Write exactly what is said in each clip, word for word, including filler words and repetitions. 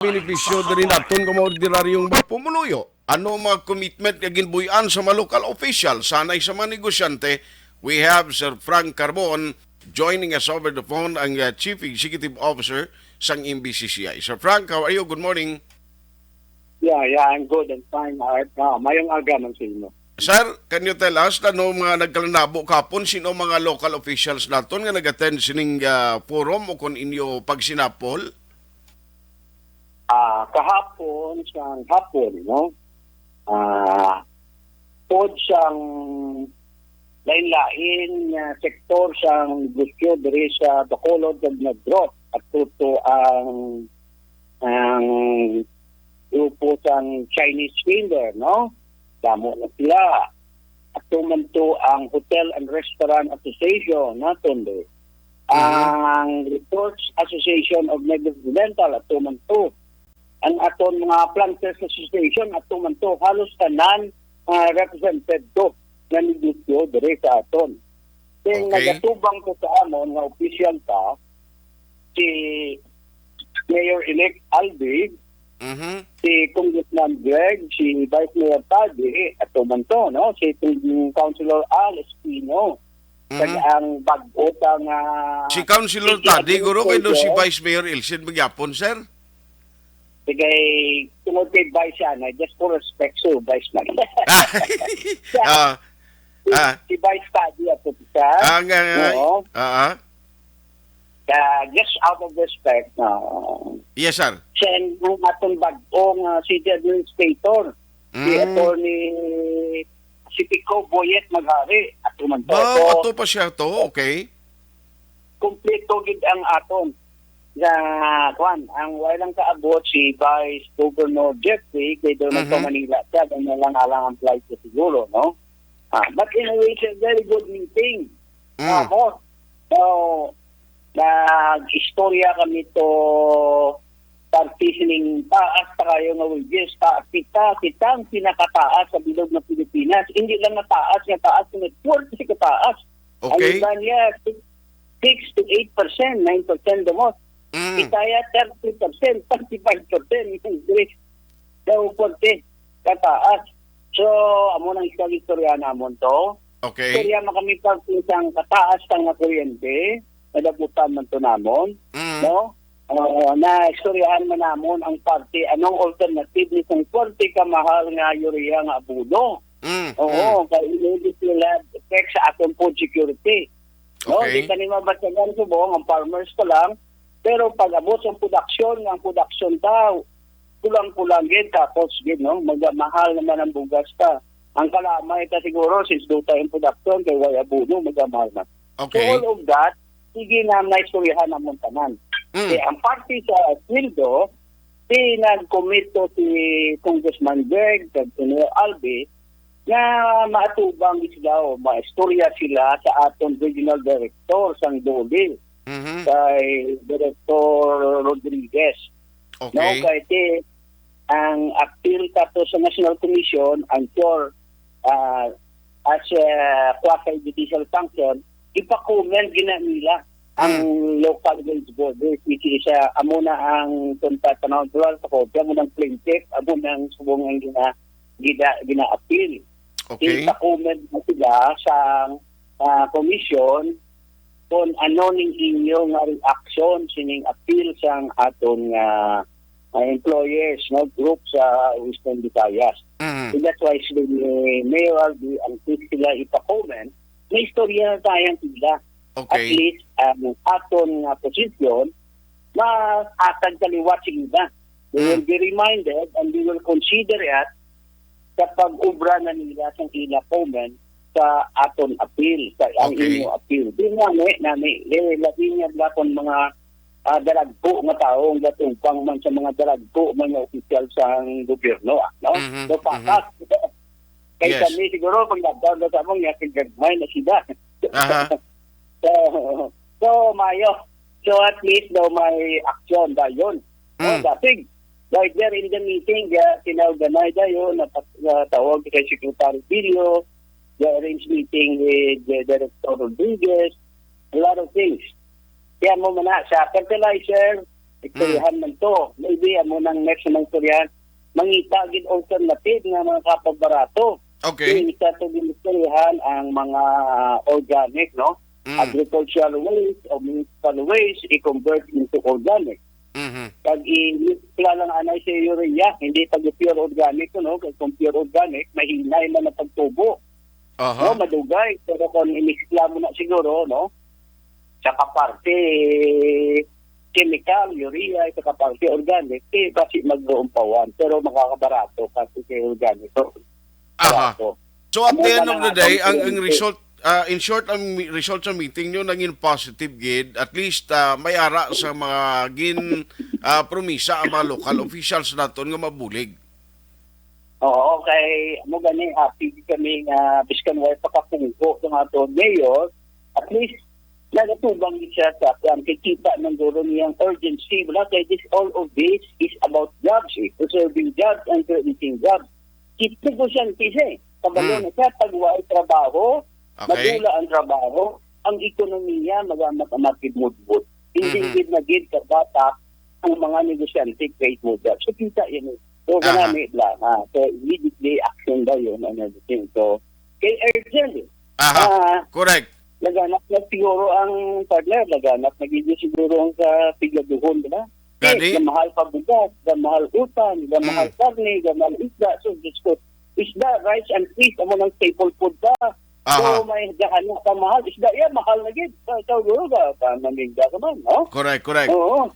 benepisyo diri naton nga mga ordinaryong mga pumuluyo? Ano ang mga commitment nga ginbuy-an sa mga local official? Sanay sa mga negosyante, we have Sir Frank Carbon joining us over the phone, ang, uh, Chief Executive Officer sang M B C C I. Sir Frank, how are you? Good morning. Yeah, yeah, I'm good and fine, Art. Ah, mayong aga man sa inyo. Sir, can you tell us ano mga nagkalanabo kapon, sino mga local officials naton nga nag-attend sining, ah, forum o kung inyo pagsinapol? Ah, kahapon sang hapon, no? Ah, pod sang lain-lain nga sektor sang negosyo diri sa Bacolod kag Negros, at tuto ang ang grupo sang Chinese Swindler, no? Damo na sila. Ato man to ang Hotel and Restaurant Association, naton di. Ang Resorts Association of Negros Occidental, ato man to. Ang aton mga Planters Association, ato man to. Halos tanan, ah, represented to nga negosyo diri sa aton. Then Okay. nagatubang ko sa amon nga opisyal pa si Mayor-elect Albi, Mhm. si Congressman Greg, si Vice Mayor Tadi, ato man to, no? Si Councilor Al Espino. Kag Mhm. ang bag-o pa nga Si Councilor city Tadi, guro, kay do si administrator. Vice Mayor Ilsid magyapon, sir? Sige, tungod kay Vice yan, eh, just for respect, so Vice man. Ah, ah, Si Vice Tadi, ato siya. ah, nga, nga, Oo. ah, ah. Ah, just out of respect, no? Yes, sir. Siya ang atong bag-ong ah, city administrator, si Mm. Attorney si Pico Boyet Maghari, ato man to. Ba, So, ato pa siya to, okay. Kompleto gid ang aton. Sa, kwan, ang wala lang kaabot si Vice Governor Jeffrey, kay doon Mhm. sa Manila siya, doon na lang alang ang flight ko siguro, no? Ah, but anyway, it's a very good meeting. Mm. Ako, so, nag-istorya kami to partitioning taas pa kayo nga wages. Ta, kita, kita ang pinakataas sa bilog ng Pilipinas. Hindi lang nga taas, nga taas, nga forty kataas. Ang Okay. iba niya, six to eight percent, nine percent the most. Mm. Kita ya thirty percent, thirty-five percent increase. Daw forty kataas. So, amo nang istorya namon to. Okay. Istorya mo kami pag isang kataas sang nga kuryente, nadabutan man to namon, Mm. no? Uh, na istoryahan man namon ang parte, anong alternative ni kung forty ka mahal nga urea nga abono. Mm. Oo, kay immediately sila effect sa atong food security. No, Okay. di ka ni mabasagan subong ang farmers pa lang, pero pag abot sa production, nga ang production daw, kulang-kulang gid, tapos gid, no, magamahal naman ang bugas pa. Ang kalamay ka siguro, since do tayo ang production, kay way abono, magamahal na. Okay. So all of that, sige na, naistoryahan namon tanan. Mm. Kaya ang parte sa sweldo, si nagkomito si Congressman Greg, kag si Mayor Albi, nga maatubang sila o maistorya sila sa aton regional director sang DOLE, Mhm. kay Director Rodriguez. No, Okay. kay ti ang appeal kato sa National Commission, I'm sure, ah, as a quasi-judicial function, ipa-comment gina nila ang local wage board, which is, ah, amo na ang kung tatanawon sa korte, amo na ang plaintiff, amo na ang subong ang gina, gina, gina-appeal. Okay. Ipa-comment na sila sa, ah, commission kung ano ning inyo nga reaction sining appeal sang aton nga, ah, employers, no, group sa Western Visayas. Mm. And that's why si Mayor Albi ang sila ipa-comment, may istorya na tayo sila. At Okay. least, ang aton nga posisyon, mahatag kaliwat sa iba. They will Mm. be reminded and they will consider it sa pag-ubra na nila sa ila comment sa aton appeal, sa ang Okay. inyo appeal. Di nami, nami, eh, labi niya ba kung mga, ah, dalagko nga tao, ang gatungpang man sa mga dalagko man nga opisyal sa gobyerno, ah, no? Mhm, So, patas. Kay Yes. kami siguro, pag nagdaan na sa among, yakig gagmay na sila. Aha. So, so, mayo. So, at least daw may action dayon. Mm. Oh, dating. Right there in the meeting, uh, kinaugmay dayon, napat-, natawag kay Secretary Bilio, the arranged meeting with the Director Rodriguez, a lot of things. Kaya mo man na, sa fertilizer, Istoryahan man to. Maybe amo nang next na istoryahan. Mangita gid alternative nga mga kapabarato. Okay. Isa to ginistoryahan ang mga organic, no? Mm. Agricultural waste o municipal waste, i-convert into organic. Mhm. Pag i-mix lang anay sa urea, hindi pag pure organic, no? Kay kung pure organic, mahinay man ang pagtubo. Aha. No, madugay. Pero kung i-mix lang mo na siguro, no? Sa kaparte chemical, urea, sa kaparte organic, eh, basi magluumpawan. Pero makakabarato kasi kay organic. So, Aha. So, at the end of the day, ang, ang result, ah, in short, ang mi-, result sa meeting nyo nangin positive gid. At least, ah, may ara sa mga gin, ah, promisa ang mga local officials naton nga mabulig. Oo, kay amo gani, happy kami nga biskan way pakapungko sa ato mayor, at least nagatubang gid siya sa kuan, kay kita man guro niyang urgency, wala kay this, all of this is about jobs, eh, preserving jobs and creating jobs. Kit negosyante siya, eh. Kabalo Hmm. na siya, pag waay trabaho, Okay. madula ang trabaho, ang ekonomiya maga-, mag-, magkidmudmod. Hindi Mhm. gid na gid kabata ang mga negosyante, create mo jobs. So, kita yan, eh. So, Ah. kanami lang, ah. So, immediately action daw yun, and everything. So, kay urgent, eh. Aha. Ah, Correct. Laganap na siguro ang partner, laganap na gid siguro ang sa pigaduhon, di ba? Gani? Gamahal pa bugas, gamahal utan, gamahal Mm. karne, gamahal isda. So, Diyos ko, isda, rice and fish, amo nang staple food ba? Aha. So, may gahana ka mahal, isda yan, mahal na gid. Sa, sa, sa, sa, sa maninda ka man, no? Correct, correct. Oo.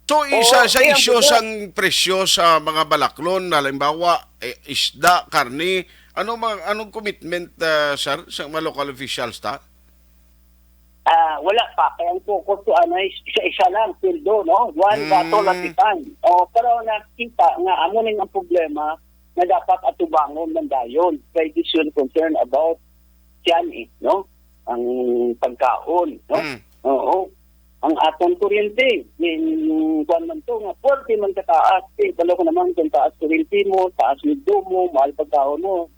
So, isa Oo, sa kaya isyu ang sang presyo sa mga balaklon, halimbawa, eh, isda, karne, ano mga, anong commitment, ah, sir, sa mga local officials ta? Ah, wala pa. Kaya ang focus ko, ano, is isa-isa lang, sweldo, no? One Hmm. bottle at a time. O, pero nakita nga, amo ning ang problema na dapat atubangon man dayon. Kay this will concern about tiyan, eh, no? Ang pagkaon, no? Hmm. Oo. Ang aton kuryente, in, kuwan man to, nga forty man kataas, eh, balo ko naman kung taas kuryente mo, taas sweldo mo, mahal pagkaon mo.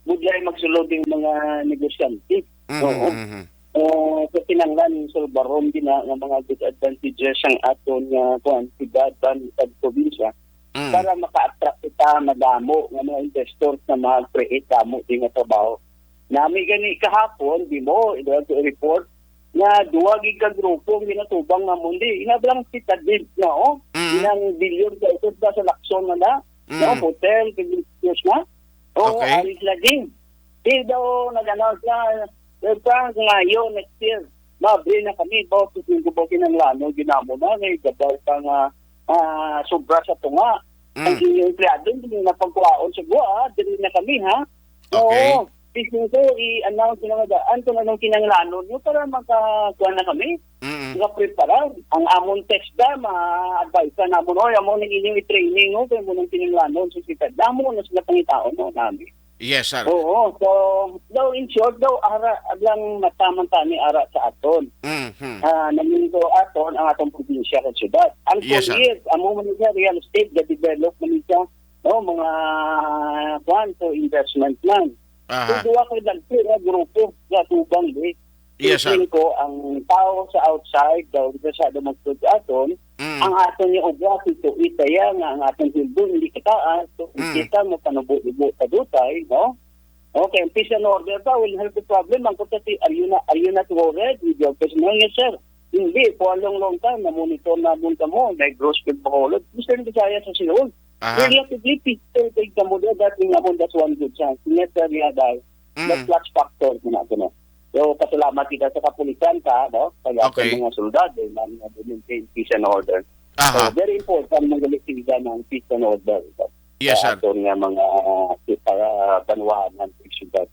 Budlay magsulod yung mga negosyante. Mhm, Oo. mhm. Eh, sa kinahanglan, yung sulbaron din na, nga mga disadvantages ang aton nga, kuwan, siyudad, ban-, sa probinsya, Mm. para maka-attract kita madamo nga mga investors na mag-create damo din nga trabaho. Nami gani kahapon, di mo, ito ang report, nga duwa gid ka grupo ang ginatubang nga mundi. Ina lang si Tadid na, oh. Mm. Ilang bilyon sa ito sa Lacson na na, Mm. no? Hotel, business na. Oo, Okay. alis lagi. Di daw nag-announce na, eh, Frank, ngayon, next year, maabri na kami, about to think about kinanglanon, ginamo na, may gabaw pa nga, ah, sobra sa tunga. Mm. Ang inyong empleyado, hindi na pagkuhaon sa buwa, dili na kami, ha? Okay. Oo. Business ko, i-announce na nga daan kung anong kinanglanon nyo para makakuha na kami. Mm. Makapreparar. Ang amon text da, ma-advise na namon, "Oy, amo ning inyong i-training, no? Kaya mo nang kinanglanon sa sitad." Damo na sila pangitaon, no, nami. Yes, sir. Oo. So, daw, in short, daw, ara, lang mataman tani ara sa aton. Mm-hmm. Ah, namin ko aton, ang atong probinsya kag syudad. Ang Yes, sir. Kuryet, amo man siya, real estate, ga-develop man siya, no, mga, kuwan, so investment man. Aha. So, duwa ka dagko nga grupo nga tubang, eh. Yes, sir. Tingin ko, ang tao sa outside, daw, interesado magtud aton, Mm. ang aton yung obra, ito, itaya nga, ang aton hildo, hindi kataas, so, Mm. kita, mapanubo-ubo sa dutay, no? Okay, ang peace and order pa will help the problem. Ang kuta si, are you not, are you not worried with your personnel? Yes, sir. Hindi, for a long, long time, na-monitor namin kamo, may gross field Bacolod. Western Visayas sa Seoul. Aha. Relatively peaceful kay kamo da, that we have that's one good chance. Yes, sir, yeah, dahil Mm. that's last factor ko na, ano. So, pasalamat kita sa kapulisan ka, no? Kaya Okay. sa mga soldado, na, na maintain peace and order. Aha. So, very important ang galisigdan ng peace and order. Yes, Sa sir. aton nga mga, ah, para banwahan ng syudad.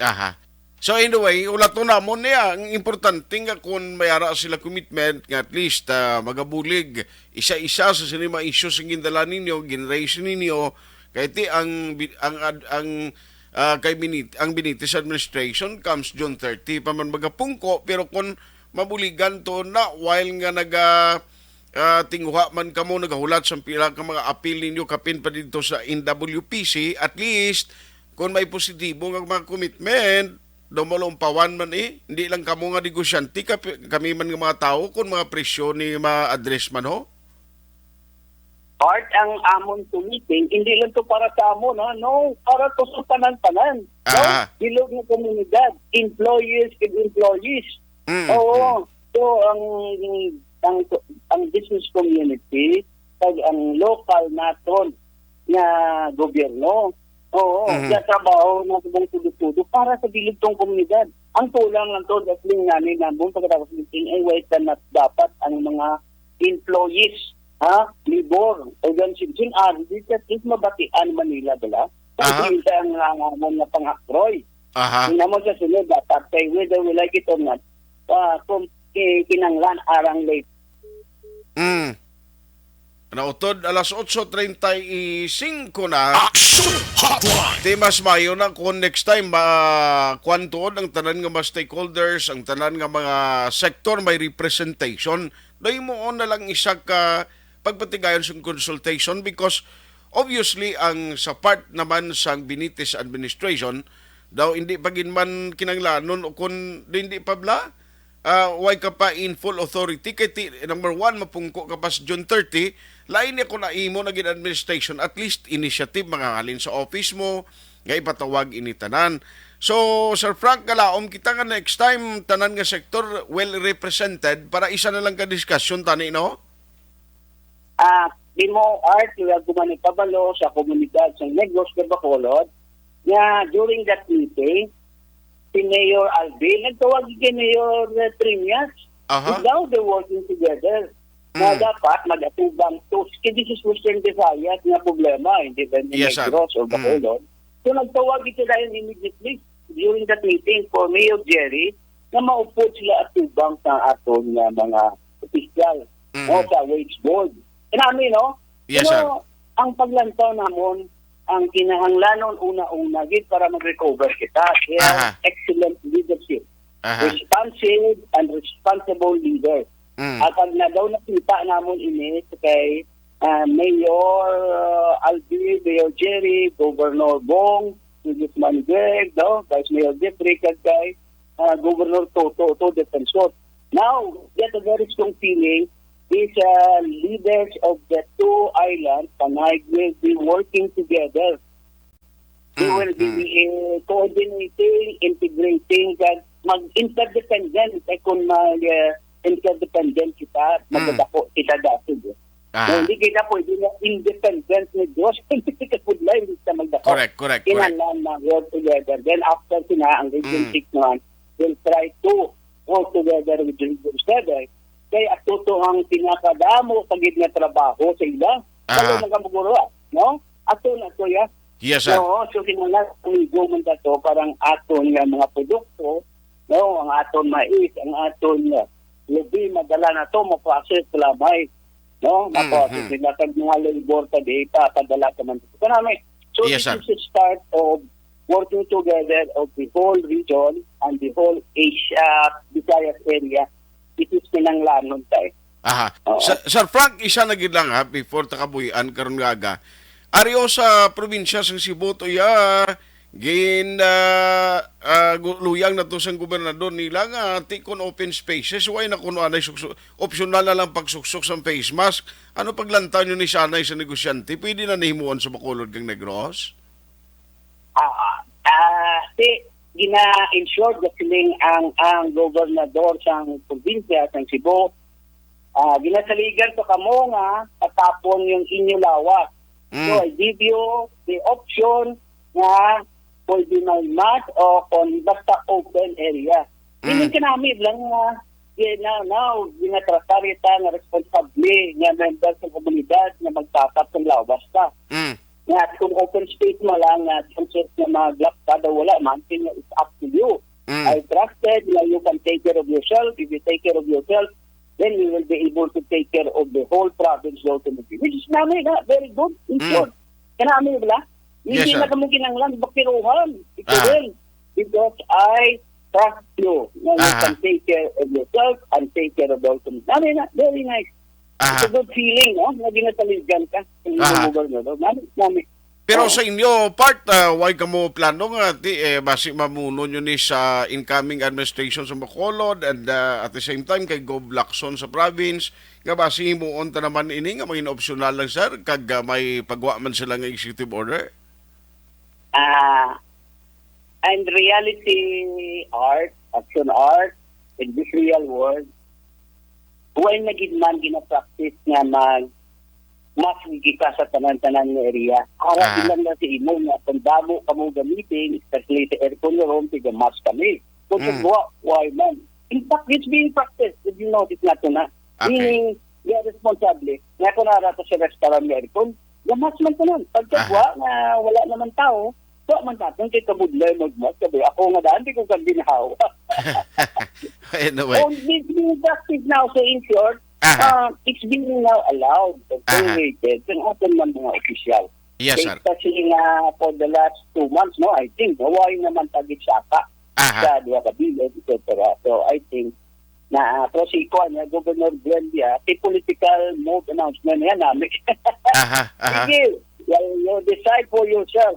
Aha. So anyway, ulaton namon niya. Ang importante nga kung may ara sila commitment nga at least, ah, magabulig isa-isa sa sini mga issues nga gindala ninyo, ginraise ninyo, kay ti ang bi-, ang ad-, ang, ah, kay Benit-, ang Benitez administration comes June thirty pa man magapungko, pero kung mabuligan to na while nga naga, ah, tinguha man kamo, nagahulat sa pila ka mga appeal ninyo kapin pa dito sa N W P C, at least kung may positibo nga mga commitment, daw malumpawan man, eh. Hindi lang kamo nga negosyante, kap-, kami man nga mga tao, kung mga presyo ni ma-address man, ho? Part ang amon committee, hindi lang to para sa amon, ha? No, para to sa tanan-tanan. No? Ah. Bilog nga komunidad, employees and employees. Mm, Oo. mm. So, ang, ang, ang business community, kag ang lokal naton nga gobyerno, oo, Mhm. nga trabaho na subong tudo-tudo para sa bilog tong komunidad. Ang kulang lang to, Jasmine, nga ni nambong pagkatapos meeting, ay, wait na dapat ang mga employees, ha, labor organization, ah, this is mabatian Manila, bala. Aha. Hindi ang, ang, ang, ang pang-akroy. Aha. Tingnan mo sa sunod, dapat kay whether we like it or not, ah, kung ki-, kinanglan arang late. Mm. Nautod, alas otso treinta y cinco na. Action Hotline! Di mas mayo na kung next time, ma-, kwan tuod ang tanan nga mga stakeholders, ang tanan nga mga sektor may representation. Dahil mo na lang isa ka pagpatigayon sa consultation because obviously ang sa part naman sang Benitez administration daw hindi pa gid man kinanglanon o kung hindi pa bla, ah, way ka pa in full authority kay ti-, number one, mapungko ka pa sa June thirty, lain niya kung naimo na gid administration, at least initiative mangahalin sa office mo nga ipatawag ini tanan. So, Sir Frank, kalaom kita nga next time tanan nga sektor well represented para isa na lang ka discussion tani, no? Ah, di mo, Art, wala ko man ipabalo sa komunidad sa Negros de Bacolod nga during that meeting, si Mayor Alvin, nagtawag kay Mayor, eh, Triñas. Aha. Now they're working together. Na Mm. dapat mag-atubang to. Kay this is Western Visayas nga problema, hindi ba ni Yes, sir. Negros or Mm. Bacolod? So, nagtawag ito dahil immediately during that meeting for Mayor Jerry na maupod sila atubang sa aton nga mga opisyal, Mm. no, sa wage board. Kanami, no? Yes, Pero sir. ang paglantaw namon, ang kinahanglanon una-una gid para mag-recover kita, kaya Aha. excellent leadership. Aha. Responsive and responsible leader. Mm. At pag na daw nakita namon ini kay, ah, Mayor, ah, Alvin, Mayor Jerry, Governor Bong, Congressman Greg, no? Vice Mayor Jeffrey, kag kay, ah, Governor Toto, Toto Defensor. Now, get a very strong feeling is, uh, leaders of the two islands, Panay, will be working together. They Mm, will be, mm. uh, coordinating, integrating, kag mag-interdependent. Kay kung mag, uh, interdependent kita, Mm. magdadako kita dapat, eh. Aha. Kung hindi kita pwede na independent ni Diyos, hindi kita pwede na, hindi kita magdako. Correct, correct, correct. Kinahanglan na work together. Then after sina, ang Region Mm. six naman, will try to work together with Region seven. Kay ato to ang pinakadamo pa gid nga trabaho sa ila. Aha. Kalo man ka maguro, no? Ato na to, ya. Yes, sir. Oo, so kinahanglan amigo man ta to, parang aton nga mga produkto, no? Ang aton mais, ang aton, uh, lubi, madala na to, ma-process sa lamay, no? Ma-process Mhm. nila. Kag mga labor ta di pa, padala ka man. Kanami. So, Yes, this sir. is the start of working together of the whole region and the whole Asia, Visayas area. It is kinanglanon tayo. Aha. Oo. Sa-, Sir Frank, isa na gid lang, ha, before ta kabuhian karon nga aga. Ari o sa probinsya sang Cebu to ya, gin, ah, ah, gu-, luyang na to sang gobernador nila nga tikon open spaces, way na kuno anay sukso-, optional na lang pagsuksok sang face mask. Ano paglantaw nyo ni sanay sa negosyante? Pwede na nihimuon sa Bacolod kag Negros? Ah, ah, si, gina-ensure ga siling ang, ang gobernador sang probinsya sang Cebu, ah, ginasaligan pa kamo nga patapon yung inyo lawas. Mm. So, I give you the option nga pwede may mask o kung basta open area. Mm. Hindi kanami lang nga, yeah, now, now, ginatratar kita nga responsable nga member sa komunidad nga magtatap sa lawas ta. Mm. Nga kung open space mo lang, nga chances nga mag-lock ka daw, wala man, kaya it's up to you. Mm. I trusted nga you can take care of yourself. If you take care of yourself, then we will be able to take care of the whole province of Automotive. Which is namin na very good, in Mm. short. Kanami bala? Yes, Hindi sir. na kamo kinahanglan bakiruhan. Ito Ah. din. Because I trust you na you Aha. can take care of yourself and take care of the Automotive. Namin na, very nice. Aha. It's a good feeling, no? Na ginasaligan ka sa inyong Aha. gobernador. Nami, nami. Pero Oo. sa inyo part, ah, why kamo plano nga ti eh, basi mamuno nyo ni sa incoming administration sa Bacolod and ah, at the same time kay Gov Lacson sa province, nga basi himuon ta naman ini nga maging optional lang, sir, kag ah, may pagwa man sila nga executive order? Ah, and reality art, action art, in this real world, why na gid man gina-practice nga mag mas kita sa tanan-tanan nga area? Ara Aha. Ilang na sa imo nga kung damo kamo gamitin, especially sa aircon room, tiga mas kami. Kung sa Mm. buwa, why man? In fact, it's being practiced. If you notice nato na. Okay. Meaning, they are responsible. Nga kung nara to sa restaurant nga aircon, gamas man tanan. Pagka Aha. buwa nga wala naman tao, wa man natin kay kabudlay magmas. Sabi, ako nga daan, di ko kang ginhawa. Anyway. Oh, it's being practiced now. So in short, Aha. uh, it's being now allowed or Aha. tolerated sa aton man mga opisyal. Yes, sir. Especially nga for the last two months, no, I think, no, why naman tagit saka Aha. sa duha ka bilog, et cetera. So I think na uh, pero si Kuan, uh, Governor Glenn Dia, si political move announcement yan namin. Aha, aha. Sige, well, you decide for yourself.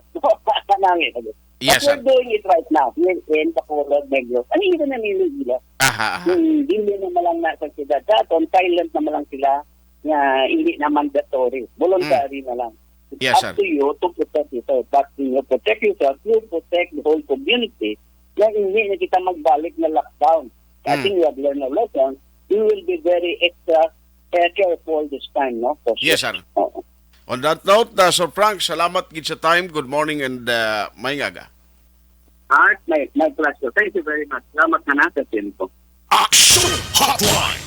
Namin. Yes, But sir. We're doing it right now. We're in Bacolod, Negros, and even in Iloilo. Aha, aha. Yung hindi naman lang nasa siyudad sa aton, silent naman lang sila nga hindi na mandatory. Voluntary na lang. It's Yes, up sir. to you to protect yourself. But when you protect yourself, you protect the whole community. Kaya hindi na kita magbalik na lockdown. I Mm. think we have learned a lesson. We will be very extra uh, careful this time, no? For Yes, sure. Sir. Oo. On that note, uh, Sir Frank, salamat gid sa time. Good morning and uh, maayong aga. Art, my, my pleasure. Thank you very much. Salamat na nasa tempo. Action Hotline.